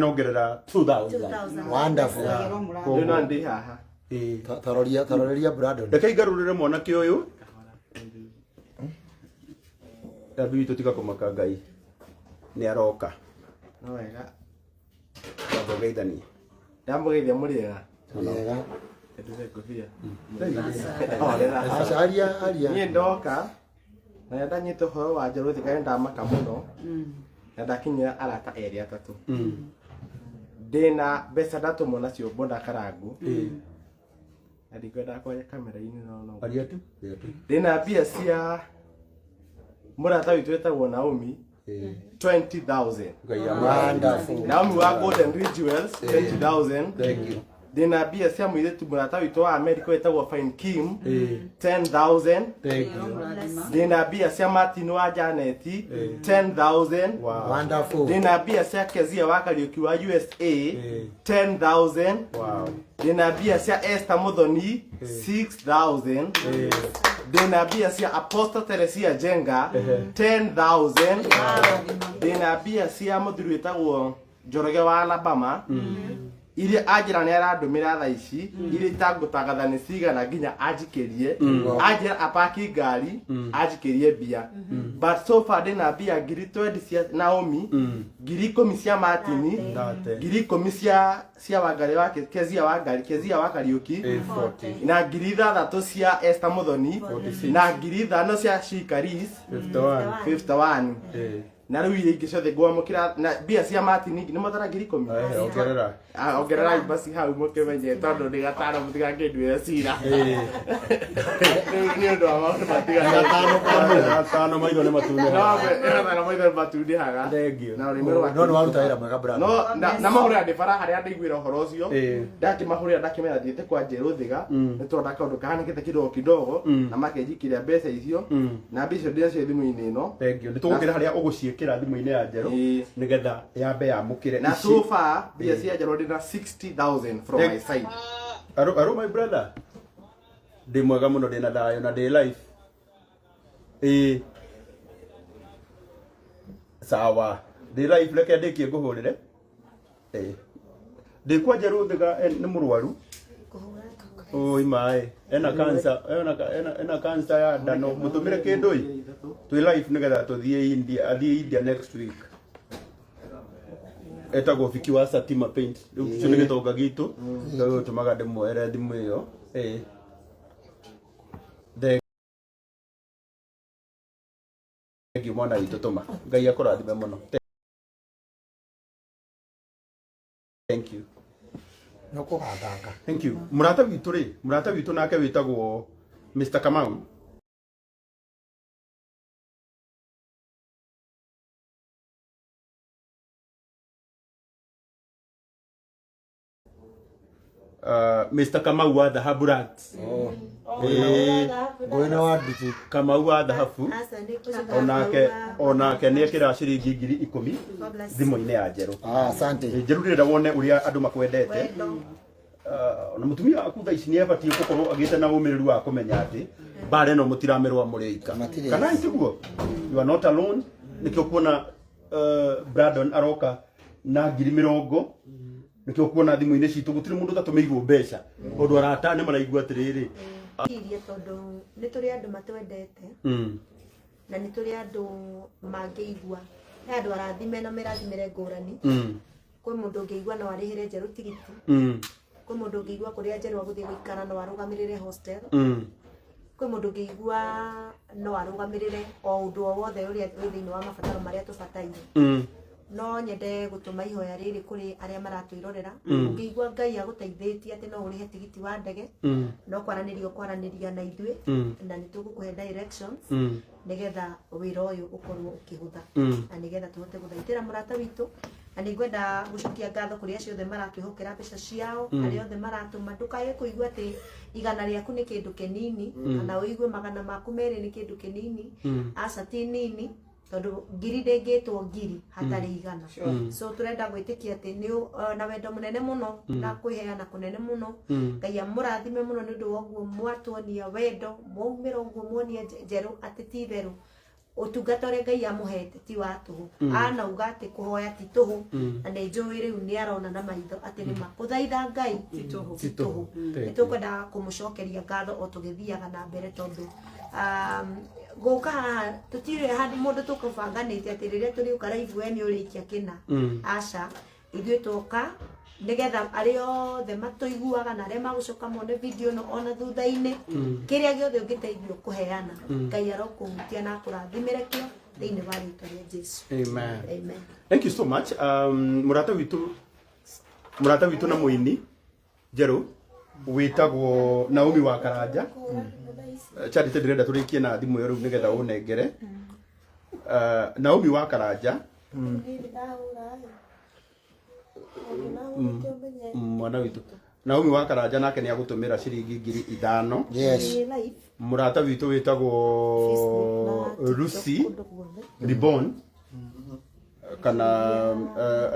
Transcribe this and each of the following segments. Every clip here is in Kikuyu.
Nongerera 2000. 2000. Wonderful. Rĩu no ndĩ haha. Ĩĩ. Taroria taroreria Brandon. Reke igarũrĩre mwanake ũyũ. Rabi witũ tiga kũmaka Ngai nĩ aroka. No wega. Wamba ũgeithanie. Ndamũgeithia mũrĩega. Wega. Ndute ngũbia. Aca aria aria. Niĩ ndoka na nĩ ndanyita ũhoro wa Njerũ Thika nĩ ndamaka mũno na ndakinyĩra arata erĩ atatũ. Ndĩna mbeca ndatũmwo nacio mbonda karangu na ndikwendaga kwaria kamera-inĩ no no. Aria tu. Aria tu. Ndĩna mbia cia mũrata witũ wĩtagwo Naomi 20,000. Ngai amũrathime. Wonderful. Naomi wa Golden Ridge Jewels 20,000. Thank you. Ndĩna mbia cia mũirĩtu mũrata witũ wa America wĩtagwo Fine Kim 10,000. Thank you. Ndĩna mbia cia Martin wa Janet 10,000. Wow. Wonderful. Ndĩna mbia cia Kezia wa Kariũki wa USA 10,000. Wow. Ndĩna mbia cia Esther Muthoni 6,000. Ndĩna mbia cia Apostle Teresia Jenga 10,000. Ndĩna mbia cia mũthuri wĩtagwo Njoroge wa Alabama iria anjĩra nĩ arandũmĩra thaa ici iria itangũtangatha nĩ cigana nginya anjikĩrie, anjĩra apaki ngari anjikĩrie mbia, but so far ndĩna mbia ngiri 20 cia Naomi, 10,000 cia Martini, Ndate. 10,000 cia Wangari wa Kezia Wangari Kezia wa Kariũki 40. na 6,000 cia Esther Muthoni 46. na 5,000 cia Shikaris 51. 51. Eh. Na rĩu iria ingĩ ciothe ngwamũkĩra na mbia cia Martini nĩ matara 10,000. Eh, ongerera. Ah, ongererai basi hau mũkĩmenye tondũ ndĩ gatano mũtigakĩnduĩre cira. Rĩu nĩ ũndũ wa maũndũ matiganĩte. Gatano maitho nĩ matune. No, gatano maitho nĩ matunĩhaga. Thank you. Na rũrĩmĩ rwa No nĩ waruta wĩra mwega Brandon. no na mahũrĩra ndĩ bara harĩa ndaiguĩra ũhoro ũcio, Ĩĩ. ndakĩmahũrĩra ndakĩmera thiĩte kwa Njerũ Thiga nĩ tondũ kaũndũ kahanĩkĩte kidogo kidogo, na makenjikĩria mbeca icio na mbia icio ndĩnacio thimũ-inĩ ĩno. Thank you. Nĩ tũgũkĩra harĩa ũgũciĩkĩra thimũ-inĩ ya Njerũ Ĩĩ. nĩgetha yambe yamũkĩre Na ici. so far mbia cia Njerũ ndĩna 60,000 from my side. Aro, aro my brother. Ndĩ mwega mũno, ndĩ na thayũ na ndĩ life. Ĩĩ. Sawa. Ndĩ live, reke ndĩkie ngũhũrĩre. Ĩĩ. Ndĩ kwa Njerũ Thiga, nĩ mũrwaru. Oi maĩ. Ena cancer, ena cancer ya nda, no mũtũmĩre kĩndũ ĩ. Twĩ live nĩgetha tũthiĩ India, athiĩ India next week. Etagwo Viki wa Satima Paint. Rĩu kĩu nĩ gĩtonga gitũ. Rĩu tũmaga ndĩmuoere thimũ ĩyo. Ĩĩ. Thank you mwana witũ tũma. Ngai akũrathime mũno. Thank you. Nĩ ũkũgathanga. Thank you. Mũrata witũ rĩ, mũrata witũ nake wĩtagwo Mr. Kamau. Mr. Kamau wa Dhahabu Rats. Ĩĩ, Ngũĩ na wa ndutu. Kamau wa Dhahabu onake nĩ ekĩra ciringi 10,000 thimũ-inĩ ya Njerũ. Ah, asante. Njerũ, ndĩrenda wone ũrĩa andũ makwendete. Na mũtumia waku thaa ici nĩ abatiĩ gũkorwo agĩte na ũmĩrĩru wa kũmenya atĩ mbara ĩno mũtiramerwo mũrĩ ika. Matirĩ. Kana tiguo? You are not alone. Nĩkĩo kuona Brandon aroka na 20,000, nĩkĩo kuona thimũ-inĩ citũ gũtirĩ mũndũ ũtatũmĩirwo mbeca tondũ arata nĩ maraigua atĩrĩrĩ. Irie tondũ nĩ tũrĩ andũ matwendete na nĩ tũrĩ andũ mangĩigua, he andũ arathime na mĩrathimĩre ngũrani. Kwĩ mũndũ ũngĩigua no arĩhĩre Njerũ tigiti, kwĩ mũndũ ũngĩigua kũrĩa Njerũ agũthiĩ gũikara no arũgamĩrĩre hostel, kwĩ mũndũ ũngĩigua no arũgamĩrĩre o ũndũ o wothe ũrĩa wĩ thĩinĩ wa mabataro marĩa tũbataire. No nyende gũtũma ihoya rĩrĩ kũrĩ arĩa maratwĩrorera: ũngĩigua Ngai agũteithĩtie atĩ no ũrĩhe tigiti wa ndege, no kwaranĩria ũkwaranĩria na ithuĩ na nĩ tũgũkũhe directions nĩgetha wĩra ũyũ ũkorwo ũkĩhũtha na nĩgetha tũhote gũthaitĩra mũrata witũ. Na nĩ ngwenda gũcokia ngatho kũrĩ acio othe maratwĩhokera mbeca ciao, arĩa othe maratũma. Ndũkae kũigua atĩ 100 rĩaku nĩ kĩndũ kĩnini kana ũigue 200 nĩ kĩndũ kĩnini. Aca, ti nini, tondũ ngiri ndĩngĩtwo ngiri hatarĩ 100. So tũrenda gwĩtĩkia atĩ nĩ na wendo mũnene mũno na kwĩheana kũnene mũno. Ngai amũrathime mũno nĩ ũndũ wa ũguo mwatuonia wendo, mwaumĩra ũguo muonia Njerũ atĩ ti itherũ. Ũtungata ũrĩa Ngai amũhete ti wa tũhũ. Anauga atĩ kũhoya ti tũhũ, na nĩ njũĩ rĩu nĩ arona na maitho atĩ nĩ ma kũthaitha Ngai ti tũhũ. Ti tũhũ. Nĩ tũkwenda kũmũcokeria ngatho o tũgĩthiaga na mbere, tondũ gũka haha tũtirĩ handũ mũndũ tũkũbanganĩte atĩ rĩrĩa tũrĩũka live we nĩ ũrĩikia kĩna. Aca, ithuĩ twoka nĩgetha arĩa othe matũiguaga na arĩa magũcoka mone video ĩno ona thutha-inĩ, kĩrĩa gĩothe ũngĩteithio kũheana, Ngai arokũhutia na akũrathimĩre kĩo thĩinĩ wa rĩtwa rĩa Jesu. Amen. Amen. Thank you so much. Mũrata witũ na mũini Njerũ wĩtagwo Naomi wa Karanja. Charity, ndĩrenda tũrĩkie na thimũ ĩyo rĩu nĩgetha ũnengere. Naomi wa Karanja, mwana witũ Naomi wa Karanja nake nĩ agũtũmĩra ciringi 5,000. Yes. Mũrata witũ wĩtagwo Lucy Ribbon kana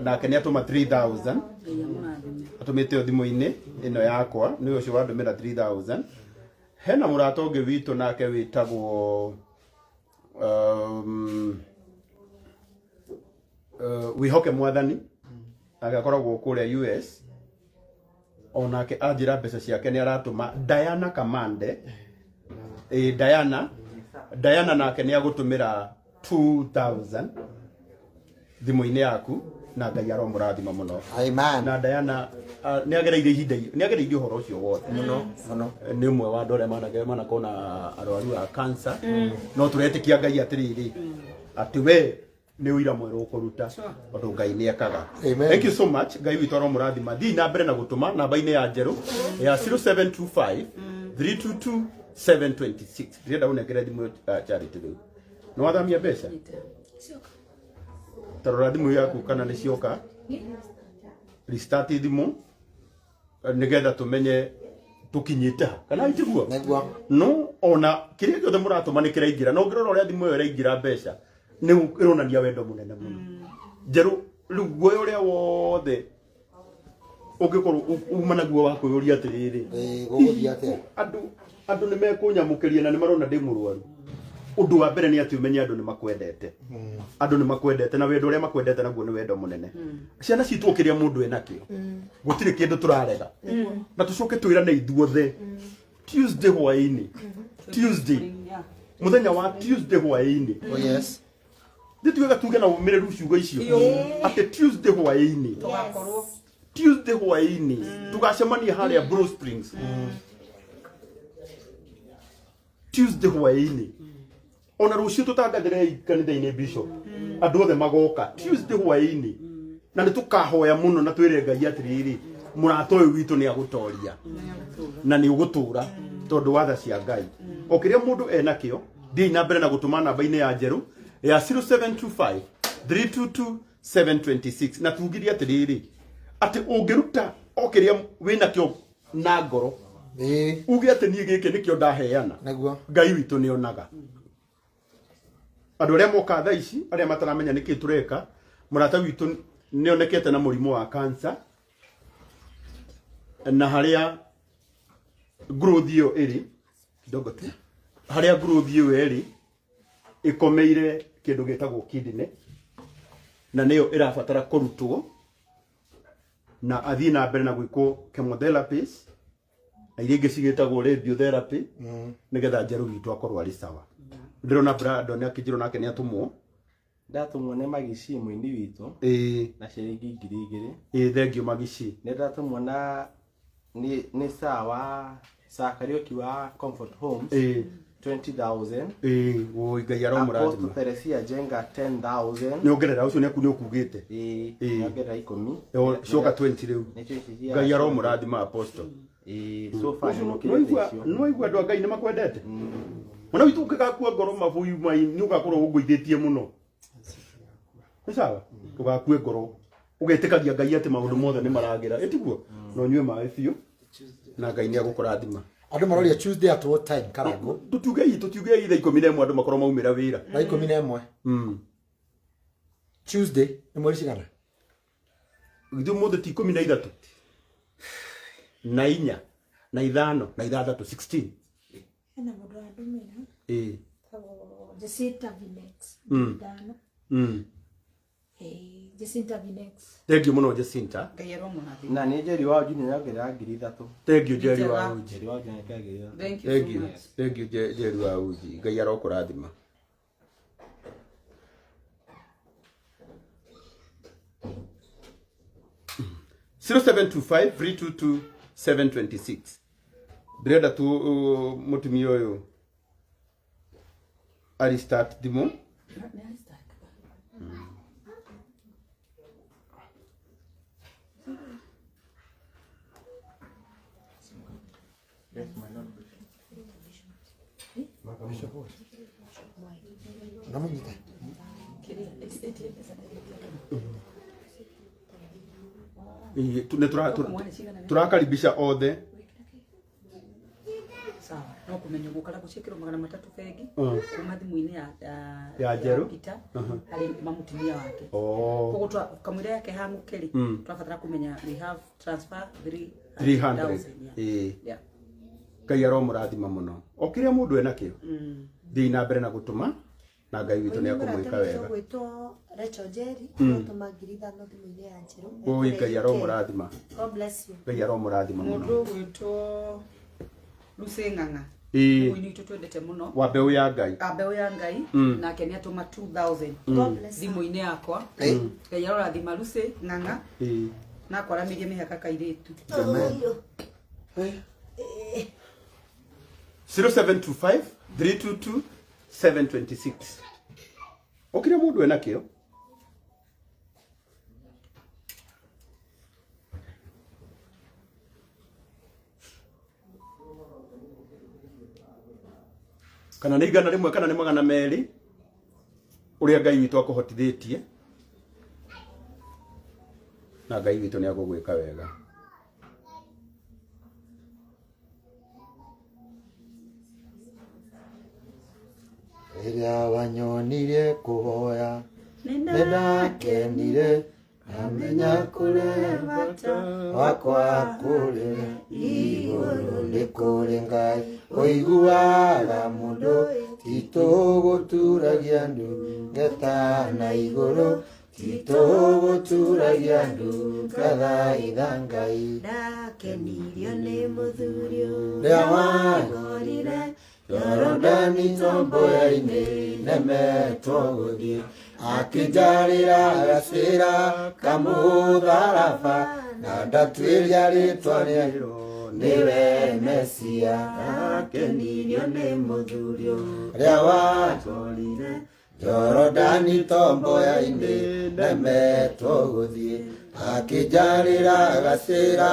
nake nĩ atũma 3000, atũmĩte o thimũ-inĩ ĩno yakwa, nĩ ũcio wandũmĩra 3000. Hena mũrata ũngĩ witũ nake wĩtagwo Wĩhoke Mwathani, nake akoragwo kũrĩa US, onake anjĩra mbeca ciake nĩ aratũma. Diana Kamande, ĩ Diana nake nĩ agũtũmĩra 2000 thimũ-inĩ yaku, na Ngai aromũrathima mũno. Amen. Na Diana nĩ agereire ihinda, nĩ agereire ũhoro ũcio wothe. Mũno mũno. Nĩ ũmwe wa andũ arĩa manakorwo na arwaru a cancer, no tũretĩkia Ngai atĩrĩrĩ, atĩ we nĩ ũira mwerũ ũkũruta tondũ Ngai nĩ ekaga. Amen. Thank you so much. Ngai witũ aromũrathima. Thiĩ na mbere na gũtũma namba-inĩ ya Njerũ ya 0725 322 726. Ndĩrenda ũnengere thimũ, Charity. Rĩu nĩ wathamia mbeca, ta rora thimũ yaku kana nĩ cioka. Restart thimũ nĩgetha tũmenye tũkinyĩte ha kana itiguo. Nĩguo. No ona kĩrĩa gĩothe mũratũma nĩ kĩraingĩra, na ũngĩrora ũrĩa thimũ ĩyo ĩraingĩra mbeca, nĩ ĩronania wendo mũnene mũno. Njerũ, rĩu guoya ũrĩa wothe ũngĩkorwo uma naguo wa kwĩyũria atĩrĩrĩ, Ĩĩ, gũgũthiĩ atĩa? Andũ nĩ mekũnyamũkĩria na nĩ marona ndĩ mũrwaru. Ũndũ wa mbere nĩ atĩ ũmenye andũ nĩ makwendete. Andũ nĩ makwendete, na wendo ũrĩa makwendete naguo nĩ wendo mũnene. Ciana citũ, o kĩrĩa mũndũ enakĩo, gũtirĩ kĩndũ tũrarega. Na tũcoke twĩrane ithuothe, Tuesday hwaĩ-inĩ, Tuesday, mũthenya wa Tuesday hwaĩ-inĩ, Oh yes. nĩ tuge na ũmĩrĩru ciugo icio atĩ Tuesday hwaĩ-inĩ, Tuesday hwaĩ-inĩ tũgacemania harĩa Blue Springs. Tuesday hwaĩ-inĩ, ona rũciũ tũtangathĩre kanitha-inĩ, bishop, andũ othe magoka Tuesday hwaĩ-inĩ, na nĩ tũkahoya mũno na twĩre Ngai atĩrĩrĩ, mũrata ũyũ witũ nĩ agũtoria na nĩ ũgũtũra tondũ wa tha cia Ngai. O kĩrĩa mũndũ enakĩo, thiĩ na mbere na gũtũma namba-inĩ ya Njerũ ya 0725 322 726, na tugirie atĩrĩrĩ, atĩ ũngĩruta o kĩrĩa wĩnakĩo na ngoro, uge atĩ niĩ gĩkĩ nĩkĩo ndaheana, Nĩguo. Ngai witũ nĩ onaga. Andũ arĩa moka thaa ici, arĩa mataramenya nĩkĩ tũreka, mũrata witũ nĩ onekete na mũrimũ wa cancer, na harĩa growth ĩyo ĩrĩ kidogo tu, harĩa growth ĩyo ĩrĩ ĩkomeire kĩndũ gĩtagwo kidney, na nĩyo ĩrabatara kũrutwo na athiĩ na mbere na gwĩkwo chemotherapies na iria ingĩ cigĩtagwo radiotherapy, nĩgetha Njerũ witũ akorwo arĩ sawa. Ndĩrona Brandon akĩnjĩrwo nake nĩ atũmwo. Ndatũmwo nĩ Magici, mũini witũ, na ciringi 2,000. Ĩĩ, thengio Magici. Nĩ ndatũmwo na nĩ saa wa saa Kariũki wa Comfort Homes, 20,000. Ĩĩ, woi, Ngai Apostle aromũrathima. Teresia Jenga, 10,000. Nĩ ongerera ũcio nĩ aku nĩ ũkugĩte. Ĩĩ. Nĩongerera 10. Coka 20 rĩu. Nĩcio ici cia Ngai aromũrathima, Apostle. Ĩĩ, so far nĩmũkĩrĩte Nĩwaigua icio. Nĩwaigua andũ a Ngai nĩ makwendete. Mwana witũ, ũngĩgakua ngoro mabuyu mai nĩ ũgakorwo ũngũithĩtie mũno. Nĩ sawa, ndũgakue ngoro, ũgetĩkagia Ngai atĩ maũndũ mothe nĩ maragĩra, ĩtiguo? Na ũnyue maĩ biũ, na Ngai nĩ agũkũrathima. Andũ maroria Tuesday at what time, Karango? Tũtiugei thaa 11 andũ makorwo maumĩra wĩra. Thaa 11. Tuesday nĩ mweri cigana? Githĩ ũmũthĩ ti 13 na 4 na 5 na 6, 16? Hena mũndũ wandũmĩra. Tagwo Jacinta Vinex 5,000. Jacinta Vinex. Thank you muno Jacinta. Ngai aromũrathima. Na nĩ Njeri wa Ũnji nĩnyongerera 3,000. Thank you Jerry wa Uji. Njeri wa Ũnji nĩanyongerera 3,000. Thank you Thank so you. much. Thank you Jerry wa Uji. Ngai arokũrathima. 0725 322 726. Ndĩrenda tu mũtumia ũyũ ari start thimũ. Namunyita. Nĩ tũrakaribisha othe. Sawa, no kumenya ũguo karagũ ciĩkĩrwo 300 bengi kuma thimũ-inĩ Ya Njerũ. Peter harĩ mamutumia wake. Oh. Koguo kamũira yake hang'ũke rĩ, tũrabatara kũmenya we have transfer 300. 300,000. Ĩĩ. Yeah. Ngai aromũrathima mũno. O kĩrĩa mũndũ enakĩo. Thiĩ na mbere na gũtũma na Ngai witũ nĩ akũmwĩka wega. Gwĩtwo Rachel Njeri atũma 5,000 thimũ-inĩ ya Njerũ. Oi Ngai aromũrathima. God bless you. Ngai aromũrathima mũno. Mũndũ ũgwĩtwo Lucy Ng'ang'a. Ĩĩ. Mũini witũ twendete mũno. Wa mbeũ ya Ngai. A mbeũ ya Ngai nake nĩ atũma 2000 God bless her. thimũ-inĩ yakwa. Ngai arorathima Lucy Ng'ang'a Ĩĩ. na akwaramĩrie mĩhaka kairĩtu. Amen. 0725 322 726. O kĩrĩa mũndũ enakĩo. Kana nĩ 100 kana nĩ 200 ũrĩa Ngai witũ akũhotithĩtie na Ngai witũ nĩ agũgwĩka wega. Rĩrĩa wanyonirie kũhoya nĩndakenire amenya kũrĩ bata wakwa kũrĩ igũrũ nĩ kũrĩ Ngai ũiguaga mũndũ titũgũturagia ndu ngeta na igũrũ titũgũturagia ndu ngathaitha Ngai. Ndakenirio nĩ mũthuri Rĩrĩa wangorire Jorodani tomboya-inĩ nemetwo gũthiĩ akĩnjarĩra gacĩra kamũtharaba na ndatuĩria rĩtwa rĩerũ nĩwe Mesia. Ndakenirio nĩ mũthuri Rĩrĩa wangorire Jorodani tomboya-inĩ nemetwo gũthiĩ akĩnjarĩra gacĩra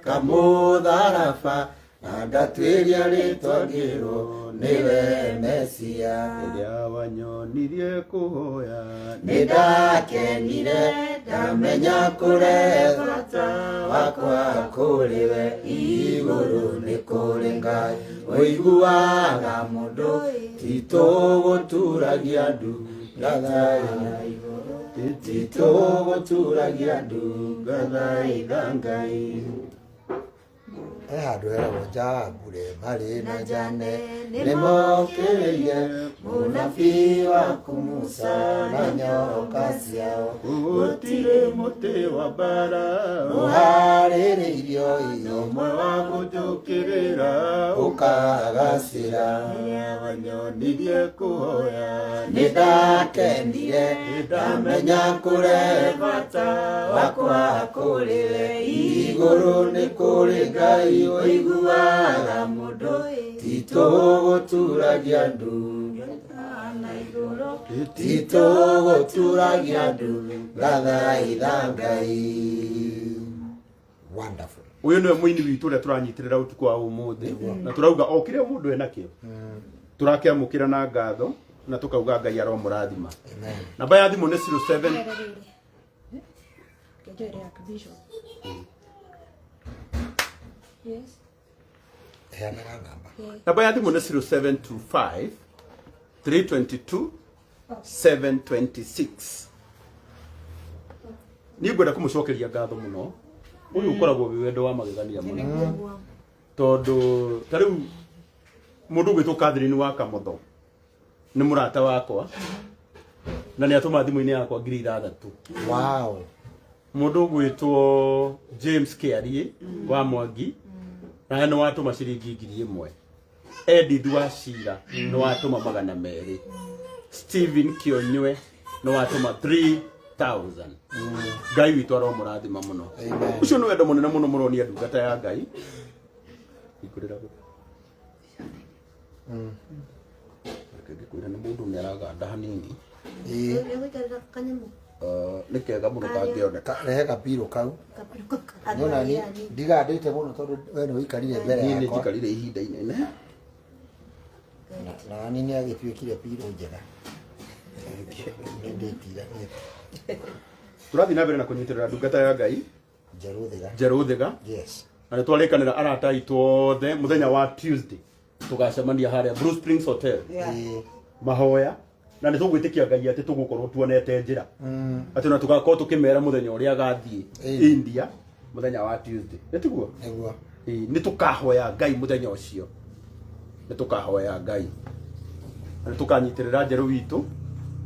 kamũtharaba na ndatuĩria rĩtwa ngĩrwo nĩwe Mesia. Rĩrĩa wanyonirie kũhoya Nĩndakenire ndamenya kũrĩ bata wakwa kũrĩ we igũrũ nĩ kũrĩ Ngai ũiguaga mũndũ titũgũturagia ndu ngathaitha titũgũturagia ndu ngathaitha Ngai. He handũ heragwo Jambure marĩ na Jane nĩmokĩrĩire mũnabii waku Musa na nyoka ciao. Gũtirĩ mũtĩ wa mbara ũharĩrĩirio ũmwe wa gũtũkĩrĩra ũkagacĩra. Rĩrĩa wanyonirie kũhoya Nĩndakenire ndamenya kũrĩ bata wakwa kũrĩ we igũrũ nĩ kũrĩ Ngai ũiguaga mũndũ titũgũturagia ndu titũgũturagia ndu ngathaitha Ngai. Wonderful. Ũyũ nĩwe mũini witũ ũrĩa tũranyitĩrĩra ũtukũ wa ũmũthĩ na tũrauga o kĩrĩa mũndũ enakĩo tũrakĩamũkĩra na ngatho na tũkauga Ngai aromũrathima. Amen. Namba ya thimũ nĩ 07 Yes. Heanaga namba. Namba ya thimũ nĩ 0725 322 726. Niĩ ngwenda kũmũcokeria ngatho mũno. Ũyũ ũkoragwo wĩ wendo wa magegania mũno. Tondũ ta rĩu mũndũ ũgwĩtwo Catherine wa Kamotho Nĩ mũrata wakwa na nĩ atũma thimũ-inĩ yakwa 6,000. Wow. Mũndũ ũgwĩtwo James Kĩariĩ wa Mwangi nawe nĩ watũma ciringi 1,000. Edith wa Cira nĩ watũma 200. Stephen Kĩonywe nĩ watũma 3000. Ngai witũ aromũrathima mũno. Amen. Ũcio nĩ wendo mũnene mũno mũronia ndungata ya Ngai. Hingũrĩra gũkũ. Reke ngĩkwĩre nĩ mũndũ nĩ araganda hanini. Ĩĩ. Nĩgũikarĩra kanyamũ. Nĩ kega mũno kangĩoneka. Rehe gapiro kau. Nĩona ni ndigandĩte mũno tondũ we nĩ ũikarire mbere Niĩ nĩ yakwa. njikarire ihinda inene. Na ni nĩ agĩtuĩkire piro njega. Nĩ ndĩtiranĩte. Tũrathiĩ na mbere na kũnyitĩrĩra ndungata ya Ngai Njerũ Thiga. Njerũ Thiga. Yes. Na nĩ twarĩkanĩra arata aitũ othe mũthenya wa Tuesday tũgacemania harĩa Blue Springs Hotel. Ĩĩ. Mahoya na nĩ tũgwĩtĩkia Ngai atĩ tũgũkorwo tuonete njĩra. Atĩ na tũgakorwo tũkĩmera mũthenya ũrĩa agathiĩ Ĩĩ. India mũthenya wa Tuesday. Nĩ tiguo? Nĩguo. Ĩĩ, nĩ tũkahoya Ngai mũthenya ũcio. Nĩ tũkahoya Ngai. Na nĩ tũkanyitĩrĩra Njerũ witũ.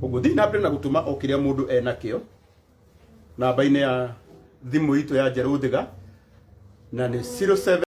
Ũguo thiĩ na mbere na gũtũma o kĩrĩa mũndũ enakĩo. Namba-inĩ ya thimũ itũ ya Njerũ Thiga na nĩ 07